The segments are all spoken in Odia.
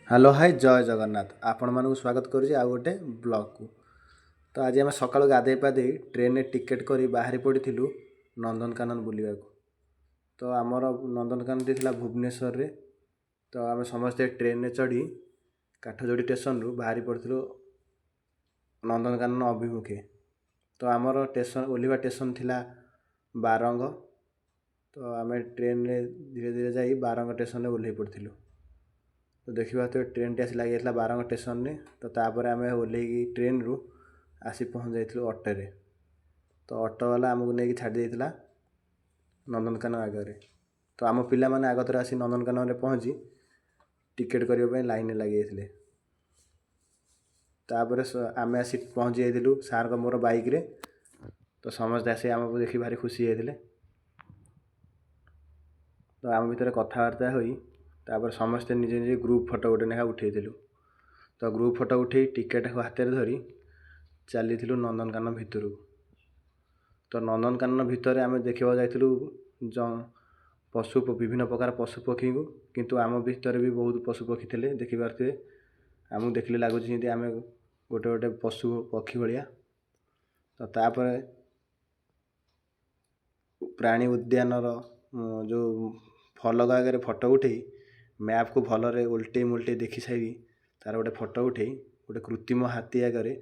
ହ୍ୟାଲୋ ହାଇ, ଜୟ ଜଗନ୍ନାଥ। ଆପଣମାନଙ୍କୁ ସ୍ୱାଗତ କରୁଛି ଆଉ ଗୋଟେ ବ୍ଲଗ୍କୁ। ତ ଆଜି ଆମେ ସକାଳୁ ଗାଧେଇ ପାଧେଇ ଟ୍ରେନରେ ଟିକେଟ୍ କରି ବାହାରି ପଡ଼ିଥିଲୁ ନନ୍ଦନକାନନ ବୁଲିବାକୁ। ତ ଆମର ନନ୍ଦନକାନନଟି ଥିଲା ଭୁବନେଶ୍ୱରରେ। ତ ଆମେ ସମସ୍ତେ ଟ୍ରେନରେ ଚଢ଼ି କାଠଯୋଡ଼ି ଷ୍ଟେସନରୁ ବାହାରି ପଡ଼ିଥିଲୁ ନନ୍ଦନକାନନ ଅଭିମୁଖେ। ତ ଆମର ଷ୍ଟେସନ ଓହ୍ଲିବା ଷ୍ଟେସନ ଥିଲା ବାରଙ୍ଗ। ତ ଆମେ ଟ୍ରେନରେ ଧୀରେ ଧୀରେ ଯାଇ ବାରଙ୍ଗ ଷ୍ଟେସନରେ ଓହ୍ଲେଇ ପଡ଼ିଥିଲୁ। ତ ଦେଖିପାରୁଥିବେ, ଟ୍ରେନଟି ଆସି ଲାଗିଯାଇଥିଲା ବାରଙ୍ଗ ଷ୍ଟେସନରେ। ତ ତାପରେ ଆମେ ଓହ୍ଲେଇକି ଟ୍ରେନରୁ ଆସି ପହଞ୍ଚି ଯାଇଥିଲୁ ଅଟୋରେ। ତ ଅଟୋବାଲା ଆମକୁ ନେଇକି ଛାଡ଼ି ଦେଇଥିଲା ନନ୍ଦନକାନନ ଆଗରେ। ତ ଆମ ପିଲାମାନେ ଆଗତୁରା ଆସି ନନ୍ଦନକାନନରେ ପହଞ୍ଚି ଟିକେଟ୍ କରିବା ପାଇଁ ଲାଇନରେ ଲାଗିଯାଇଥିଲେ। ତାପରେ ଆମେ ଆସି ପହଞ୍ଚି ଯାଇଥିଲୁ ସାର୍ଙ୍କ ମୋର ବାଇକ୍ରେ। ତ ସମସ୍ତେ ଆସି ଆମକୁ ଦେଖି ଭାରି ଖୁସି ହେଇଯାଇଥିଲେ। ତ ଆମ ଭିତରେ କଥାବାର୍ତ୍ତା ହୋଇ ତାପରେ ସମସ୍ତେ ନିଜ ନିଜ ଗ୍ରୁପ୍ ଫଟୋ ଗୋଟେ ଲେଖା ଉଠେଇଥିଲୁ। ତ ଗ୍ରୁପ୍ ଫଟୋ ଉଠେଇ ଟିକେଟ୍ ହାତରେ ଧରି ଚାଲିଥିଲୁ ନନ୍ଦନକାନନ ଭିତରକୁ। ତ ନନ୍ଦନକାନନ ଭିତରେ ଆମେ ଦେଖିବାକୁ ଯାଇଥିଲୁ ପଶୁ, ବିଭିନ୍ନ ପ୍ରକାର ପଶୁପକ୍ଷୀଙ୍କୁ। କିନ୍ତୁ ଆମ ଭିତରେ ବି ବହୁତ ପଶୁପକ୍ଷୀ ଥିଲେ। ଦେଖିପାରୁଥିବେ, ଆମକୁ ଦେଖିଲେ ଲାଗୁଛି ଯେମିତି ଆମେ ଗୋଟେ ଗୋଟେ ପଶୁ ପକ୍ଷୀ ଭଳିଆ। ତ ତାପରେ ପ୍ରାଣୀ ଉଦ୍ୟାନର ଯେଉଁ ଫଲକ ଆଗରେ ଫଟୋ ଉଠେଇ, ମ୍ୟାପ୍କୁ ଭଲରେ ଓଲଟେଇ ମୋଲଟେଇ ଦେଖି ସାରି ତାର ଗୋଟେ ଫଟୋ ଉଠେଇ, ଗୋଟେ କୃତ୍ରିମ ହାତୀ ଆଗରେ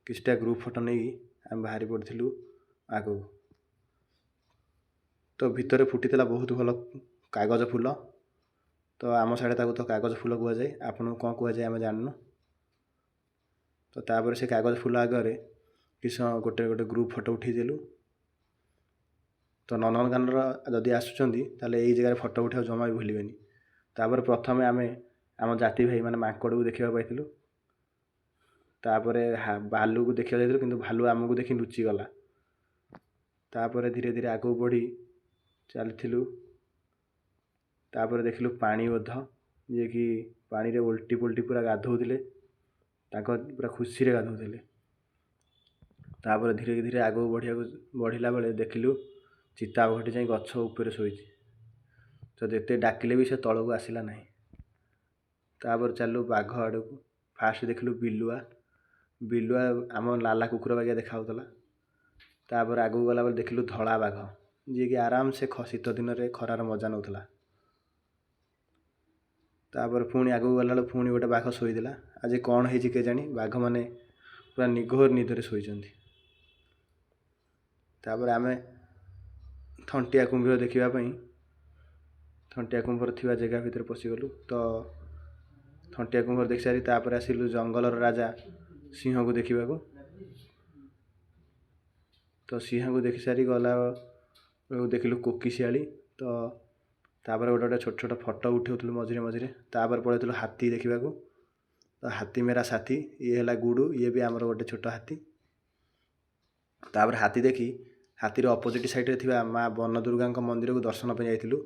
କିଛିଟା ଗ୍ରୁପ୍ ଫଟୋ ନେଇକି ଆମେ ବାହାରି ପଡ଼ିଥିଲୁ ଆଗକୁ। ତ ଭିତରେ ଫୁଟିଥିଲା ବହୁତ ଭଲ କାଗଜ ଫୁଲ। ତ ଆମ ସାଡ଼େ ତାକୁ ତ କାଗଜ ଫୁଲ କୁହାଯାଏ, ଆପଣଙ୍କୁ କ'ଣ କୁହାଯାଏ ଆମେ ଜାଣିନୁ। ତ ତାପରେ ସେ କାଗଜ ଫୁଲ ଆଗରେ କିଛି ସମୟ ଗୋଟେ ଗୋଟେ ଗ୍ରୁପ୍ ଫଟୋ ଉଠେଇଦେଲୁ। ତ ନନ୍ଦନକାନନର ଯଦି ଆସୁଛନ୍ତି, ତାହେଲେ ଏଇ ଜାଗାରେ ଫଟୋ ଉଠାଇବାକୁ ଜମା ବି ଭୁଲିବେନି। ତାପରେ ପ୍ରଥମେ ଆମେ ଆମ ଜାତି ଭାଇ ମାନେ ମାଙ୍କଡ଼କୁ ଦେଖିବାକୁ ପାଇଥିଲୁ। ତାପରେ ଭାଲୁକୁ ଦେଖିବାକୁ ଯାଇଥିଲୁ, କିନ୍ତୁ ଭାଲୁ ଆମକୁ ଦେଖି ଲୁଚିଗଲା। ତାପରେ ଧୀରେ ଧୀରେ ଆଗକୁ ବଢ଼ି ଚାଲିଥିଲୁ। ତାପରେ ଦେଖିଲୁ ପାଣି ଓଧ, ଯିଏକି ପାଣିରେ ଓଲଟି ପୋଲଟି ପୁରା ଗାଧୋଉଥିଲେ, ତାଙ୍କ ପୁରା ଖୁସିରେ ଗାଧୋଉଥିଲେ। ତାପରେ ଧୀରେ ଧୀରେ ଆଗକୁ ବଢ଼ିବାକୁ ବଢ଼ିଲା ବେଳେ ଦେଖିଲୁ ଚିତାବାଘଟି ଯାଇ ଗଛ ଉପରେ ଶୋଇଛି। ତ ଯେତେ ଡାକିଲେ ବି ସେ ତଳକୁ ଆସିଲା ନାହିଁ। ତାପରେ ଚାଲିଲୁ ବାଘ ଆଡ଼କୁ। ଫାଷ୍ଟ ଦେଖିଲୁ ବିଲୁଆ। ବିଲୁଆ ଆମ ଲାଲା କୁକୁର ବାଗିଆ ଦେଖାହେଉଥିଲା। ତାପରେ ଆଗକୁ ଗଲାବେଳେ ଦେଖିଲୁ ଧଳା ବାଘ, ଯିଏକି ଆରାମସେ ଶୀତ ଦିନରେ ଖରାର ମଜା ନେଉଥିଲା। ତାପରେ ପୁଣି ଆଗକୁ ଗଲାବେଳକୁ ପୁଣି ଗୋଟେ ବାଘ ଶୋଇଥିଲା। ଆଜି କ'ଣ ହେଇଛି କେଜାଣି, ବାଘମାନେ ପୁରା ନିଘୋର ନିଦରେ ଶୋଇଛନ୍ତି। ତାପରେ ଆମେ ଥଣ୍ଟିଆ କୁମ୍ଭୀର ଦେଖିବା ପାଇଁ ଥଣ୍ଟିଆ କୁମ୍ଭୀର ଥିବା ଜାଗା ଭିତରେ ପଶିଗଲୁ। ତ ଥଣ୍ଟିଆ କୁମ୍ଭୀର ଦେଖି ସାରି ତାପରେ ଆସିଲୁ ଜଙ୍ଗଲର ରାଜା ସିଂହକୁ ଦେଖିବାକୁ। ତ ସିଂହକୁ ଦେଖି ସାରି ଗଲା ବେଳକୁ ଦେଖିଲୁ କୋକିଶିଆଳି। ତ ତାପରେ ଗୋଟେ ଗୋଟେ ଛୋଟ ଛୋଟ ଫଟୋ ଉଠାଉଥିଲୁ ମଝିରେ ମଝିରେ। ତାପରେ ପଳେଇଥିଲୁ ହାତୀ ଦେଖିବାକୁ। ତ ହାତୀ ମେରା ସାଥୀ, ଇଏ ହେଲା ଗୁଡ଼ୁ, ଇଏ ବି ଆମର ଗୋଟେ ଛୋଟ ହାତୀ। ତାପରେ ହାତୀ ଦେଖି ହାତୀର ଅପୋଜିଟ୍ ସାଇଡ଼୍ରେ ଥିବା ମା ବନଦୁର୍ଗାଙ୍କ ମନ୍ଦିରକୁ ଦର୍ଶନ ପାଇଁ ଯାଇଥିଲୁ।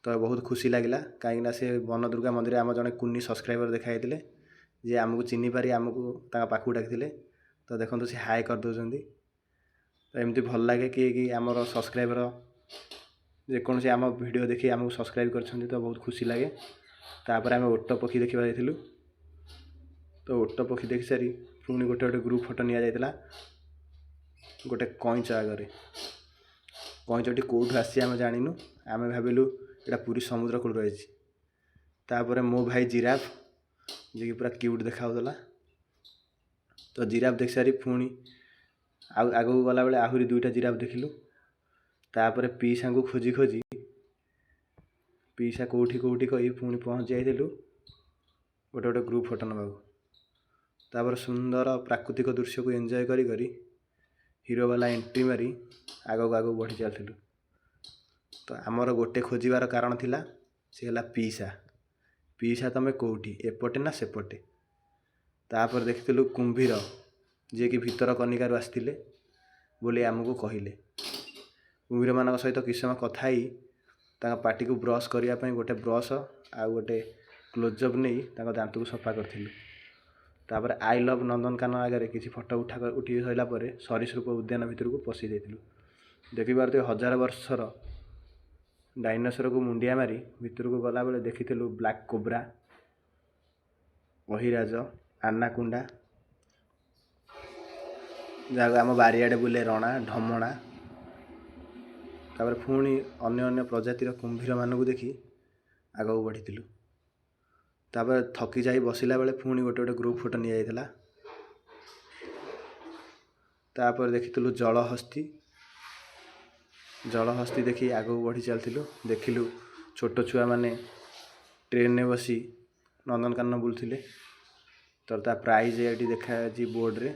ତ ବହୁତ ଖୁସି ଲାଗିଲା, କାହିଁକିନା ସେ ବନଦୁର୍ଗା ମନ୍ଦିରରେ ଆମ ଜଣେ କୁନି ସବସ୍କ୍ରାଇବର ଦେଖା ହେଇଥିଲେ, ଯିଏ ଆମକୁ ଚିହ୍ନି ପାରି ଆମକୁ ତାଙ୍କ ପାଖକୁ ଡାକିଥିଲେ। ତ ଦେଖନ୍ତୁ, ସେ ହାଏ କରିଦେଉଛନ୍ତି। ତ ଏମିତି ଭଲ ଲାଗେ କିଏ କି ଆମର ସବସ୍କ୍ରାଇବର ଯେକୌଣସି ଆମ ଭିଡ଼ିଓ ଦେଖି ଆମକୁ ସବସ୍କ୍ରାଇବ୍ କରିଛନ୍ତି, ତ ବହୁତ ଖୁସି ଲାଗେ। ତାପରେ ଆମେ ଓଟ ପକ୍ଷୀ ଦେଖିବାକୁ ଯାଇଥିଲୁ। ତ ଓଟ ପକ୍ଷୀ ଦେଖି ସାରି ପୁଣି ଗୋଟେ ଗୋଟେ ଗ୍ରୁପ୍ ଫଟୋ ନିଆଯାଇଥିଲା ଗୋଟେ କଇଁଚ ଆଗରେ। କଇଁଚଟି କେଉଁଠୁ ଆସିଛି ଆମେ ଜାଣିନୁ, ଆମେ ଭାବିଲୁ ଏଇଟା ପୁରୀ ସମୁଦ୍ର କୂଳରୁ ରହିଛି। ତାପରେ ମୋ ଭାଇ ଜିରାଫ, ଯିଏକି ପୁରା କ୍ୟୁଟ୍ ଦେଖାଯାଉଥିଲା। ତ ଜିରାଫ ଦେଖି ସାରି ପୁଣି ଆଉ ଆଗକୁ ଗଲାବେଳେ ଆହୁରି ଦୁଇଟା ଜିରାଫ ଦେଖିଲୁ। ତାପରେ ପିଇସାଙ୍କୁ ଖୋଜି ଖୋଜି, ପିଇସା କେଉଁଠି କେଉଁଠି କହି ପୁଣି ପହଞ୍ଚି ଯାଇଥିଲୁ ଗୋଟେ ଗୋଟେ ଗ୍ରୁପ୍ ଫଟୋ ନେବାକୁ। ତାପରେ ସୁନ୍ଦର ପ୍ରାକୃତିକ ଦୃଶ୍ୟକୁ ଏନ୍ଜୟ କରି କରି ହିରୋବାଲା ଏଣ୍ଟ୍ରି ମାରି ଆଗକୁ ଆଗକୁ ବଢ଼ି ଚାଲିଥିଲୁ। ତ ଆମର ଗୋଟେ ଖୋଜିବାର କାରଣ ଥିଲା, ସେ ହେଲା ପିଇସା। ପିଇସା, ତମେ କେଉଁଠି, ଏପଟେ ନା ସେପଟେ? ତାପରେ ଦେଖିଥିଲୁ କୁମ୍ଭୀର, ଯିଏକି ଭିତରକନିକାରୁ ଆସିଥିଲେ ବୋଲି ଆମକୁ କହିଲେ। କୁମ୍ଭୀରମାନଙ୍କ ସହିତ କିଛି ସମୟ କଥା ହେଇ ତାଙ୍କ ପାଟିକୁ ବ୍ରସ୍ କରିବା ପାଇଁ ଗୋଟେ ବ୍ରସ୍ ଆଉ ଗୋଟେ କ୍ଲୋଜଅପ୍ ନେଇ ତାଙ୍କ ଦାନ୍ତକୁ ସଫା କରିଥିଲୁ। ତାପରେ I love Nandankanan ଆଗରେ କିଛି ଫଟୋ ଉଠି ସାରିଲା ପରେ ସରୀସୃପ ଉଦ୍ୟାନ ଭିତରକୁ ପଶି ଯାଇଥିଲୁ। ଦେଖିପାରୁଥିବେ, ହଜାର ବର୍ଷର ଡାଇନୋସରକୁ ମୁଣ୍ଡିଆ ମାରି ଭିତରକୁ ଗଲାବେଳେ ଦେଖିଥିଲୁ ବ୍ଲାକ୍ କୋବ୍ରା। ଅହିରାଜ, ଆନାକୁଣ୍ଡା, ଯାହାକୁ ଆମ ବାରିଆଡ଼େ ବୁଲେ ରଣା, ଢମଣା। ତାପରେ ପୁଣି ଅନ୍ୟ ଅନ୍ୟ ପ୍ରଜାତିର କୁମ୍ଭୀରମାନଙ୍କୁ ଦେଖି ଆଗକୁ ବଢ଼ିଥିଲୁ। ତାପରେ ଥକି ଯାଇ ବସିଲା ବେଳେ ପୁଣି ଗୋଟେ ଗୋଟେ ଗ୍ରୁପ୍ ଫଟୋ ନିଆଯାଇଥିଲା। ତାପରେ ଦେଖିଥିଲୁ ଜଳହସ୍ତୀ। ଜଳହସ୍ତୀ ଦେଖି ଆଗକୁ ବଢ଼ି ଚାଲିଥିଲୁ। ଦେଖିଲୁ ଛୋଟ ଛୁଆମାନେ ଟ୍ରେନରେ ବସି ନନ୍ଦନକାନନ ବୁଲୁଥିଲେ। ତ ତା ପ୍ରାଇଜ୍ ଏଠି ଦେଖାଯାଉଛି ବୋର୍ଡ଼ରେ।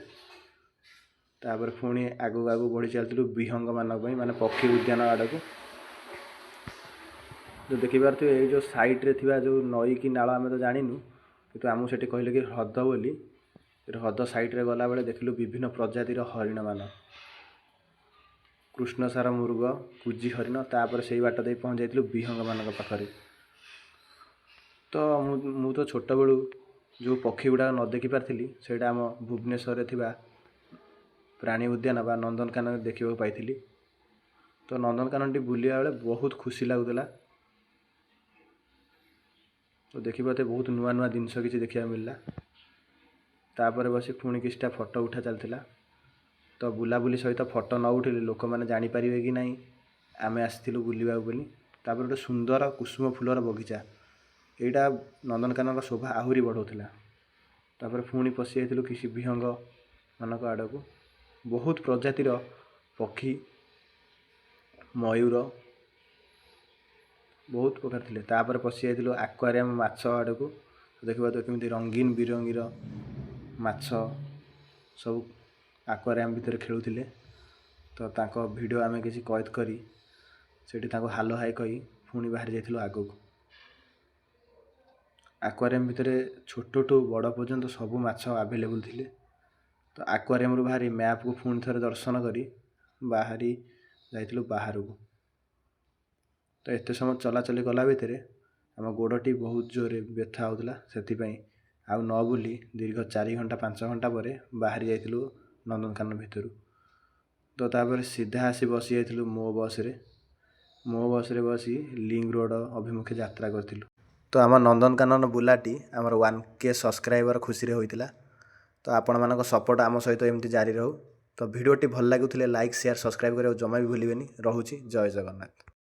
ତାପରେ ପୁଣି ଆଗକୁ ଆଗକୁ ବଢ଼ି ଚାଲିଥିଲୁ ବିହଙ୍ଗମାନଙ୍କ ପାଇଁ, ମାନେ ପକ୍ଷୀ ଉଦ୍ୟାନ ଆଡ଼କୁ। ଯେଉଁ ଦେଖିପାରୁଥିବେ ଏଇ ଯେଉଁ ସାଇଡ଼୍ରେ ଥିବା ଯେଉଁ ନଈ କି ନାଳ ଆମେ ତ ଜାଣିନୁ, କିନ୍ତୁ ଆମକୁ ସେଠି କହିଲେ କି ହ୍ରଦ ବୋଲି। ହ୍ରଦ ସାଇଡ଼୍ରେ ଗଲାବେଳେ ଦେଖିଲୁ ବିଭିନ୍ନ ପ୍ରଜାତିର ହରିଣମାନ, କୃଷ୍ଣସାର ମୃଗ, କୁଜି ହରିଣ। ତାପରେ ସେଇ ବାଟ ଦେଇ ପହଞ୍ଚି ଯାଇଥିଲୁ ବିହଙ୍ଗମାନଙ୍କ ପାଖରେ। ତ ମୁଁ ତ ଛୋଟବେଳୁ ଯେଉଁ ପକ୍ଷୀ ଗୁଡ଼ାକ ନ ଦେଖିପାରିଥିଲି, ସେଇଟା ଆମ ଭୁବନେଶ୍ୱରରେ ଥିବା ପ୍ରାଣୀ ଉଦ୍ୟାନ ବା ନନ୍ଦନକାନନରେ ଦେଖିବାକୁ ପାଇଥିଲି। ତ ନନ୍ଦନକାନନଟି ବୁଲିବା ବେଳେ ବହୁତ ଖୁସି ଲାଗୁଥିଲା। ତ ଦେଖିପାରୁଥିବେ ବହୁତ ନୂଆ ନୂଆ ଜିନିଷ କିଛି ଦେଖିବାକୁ ମିଳିଲା। ତାପରେ ବସି ପୁଣି କିଛିଟା ଫଟୋ ଉଠା ଚାଲିଥିଲା। ତ ବୁଲାବୁଲି ସହିତ ଫଟୋ ନ ଉଠିଲେ ଲୋକମାନେ ଜାଣିପାରିବେ କି ନାହିଁ ଆମେ ଆସିଥିଲୁ ବୁଲିବାକୁ ବୋଲି। ତାପରେ ଗୋଟେ ସୁନ୍ଦର କୁସୁମ ଫୁଲର ବଗିଚା, ଏଇଟା ନନ୍ଦନକାନନର ଶୋଭା ଆହୁରି ବଢ଼ାଉଥିଲା। ତାପରେ ପୁଣି ପଶି ଯାଇଥିଲୁ କିଛି ବିହଙ୍ଗ ମାନଙ୍କ ଆଡ଼କୁ। ବହୁତ ପ୍ରଜାତିର ପକ୍ଷୀ, ମୟୂର ବହୁତ ପ୍ରକାର ଥିଲେ। ତାପରେ ପଶି ଯାଇଥିଲୁ ଆକ୍ୱାରିୟମ୍ ମାଛ ଆଡ଼କୁ। ଦେଖିପାରୁଥିବେ କେମିତି ରଙ୍ଗୀନ ବିରଙ୍ଗୀର ମାଛ ସବୁ ଆକ୍ୱାରିୟମ୍ ଭିତରେ ଖେଳୁଥିଲେ। ତ ତାଙ୍କ ଭିଡ଼ିଓ ଆମେ କିଛି କଏଦ କରି ସେଠି ତାଙ୍କୁ ହାଲୋ ହାଇ କହି ପୁଣି ବାହାରି ଯାଇଥିଲୁ ଆଗକୁ। ଆକ୍ୱାରିୟମ୍ ଭିତରେ ଛୋଟଠୁ ବଡ଼ ପର୍ଯ୍ୟନ୍ତ ସବୁ ମାଛ ଆଭେଲେବୁଲ୍ ଥିଲେ। ତ ଆକ୍ୱାରିୟମ୍ରୁ ବାହାରି ମ୍ୟାପ୍କୁ ପୁଣି ଥରେ ଦର୍ଶନ କରି ବାହାରି ଯାଇଥିଲୁ ବାହାରକୁ। ତ ଏତେ ସମୟ ଚଲାଚଲି କଲା ଭିତରେ ଆମ ଗୋଡ଼ଟି ବହୁତ ଜୋରରେ ବ୍ୟଥା ହେଉଥିଲା, ସେଥିପାଇଁ ଆଉ ନ ବୁଲି ଦୀର୍ଘ 4 ଘଣ୍ଟା 5 ଘଣ୍ଟା ପରେ ବାହାରି ଯାଇଥିଲୁ ନନ୍ଦନକାନନ ଭିତରୁ। ତ ତାପରେ ସିଧା ଆସି ବସି ଯାଇଥିଲୁ ମୋ ବସ୍ରେ। ମୋ ବସ୍ରେ ବସି ଲିଙ୍କ ରୋଡ଼ ଅଭିମୁଖେ ଯାତ୍ରା କରିଥିଲୁ। ତ ଆମ ନନ୍ଦନକାନନ ବୁଲାଟି ଆମର 1K ସବସ୍କ୍ରାଇବର ଖୁସିରେ ହୋଇଥିଲା। ତ ଆପଣମାନଙ୍କ ସପୋର୍ଟ ଆମ ସହିତ ଏମିତି ଜାରି ରହୁ। ତ ଭିଡ଼ିଓଟି ଭଲ ଲାଗୁଥିଲେ ଲାଇକ୍, ସେୟାର, ସବସ୍କ୍ରାଇବ୍ କରିବାକୁ ଜମା ବି ଭୁଲିବେନି। ରହୁଛି, ଜୟ ଜଗନ୍ନାଥ।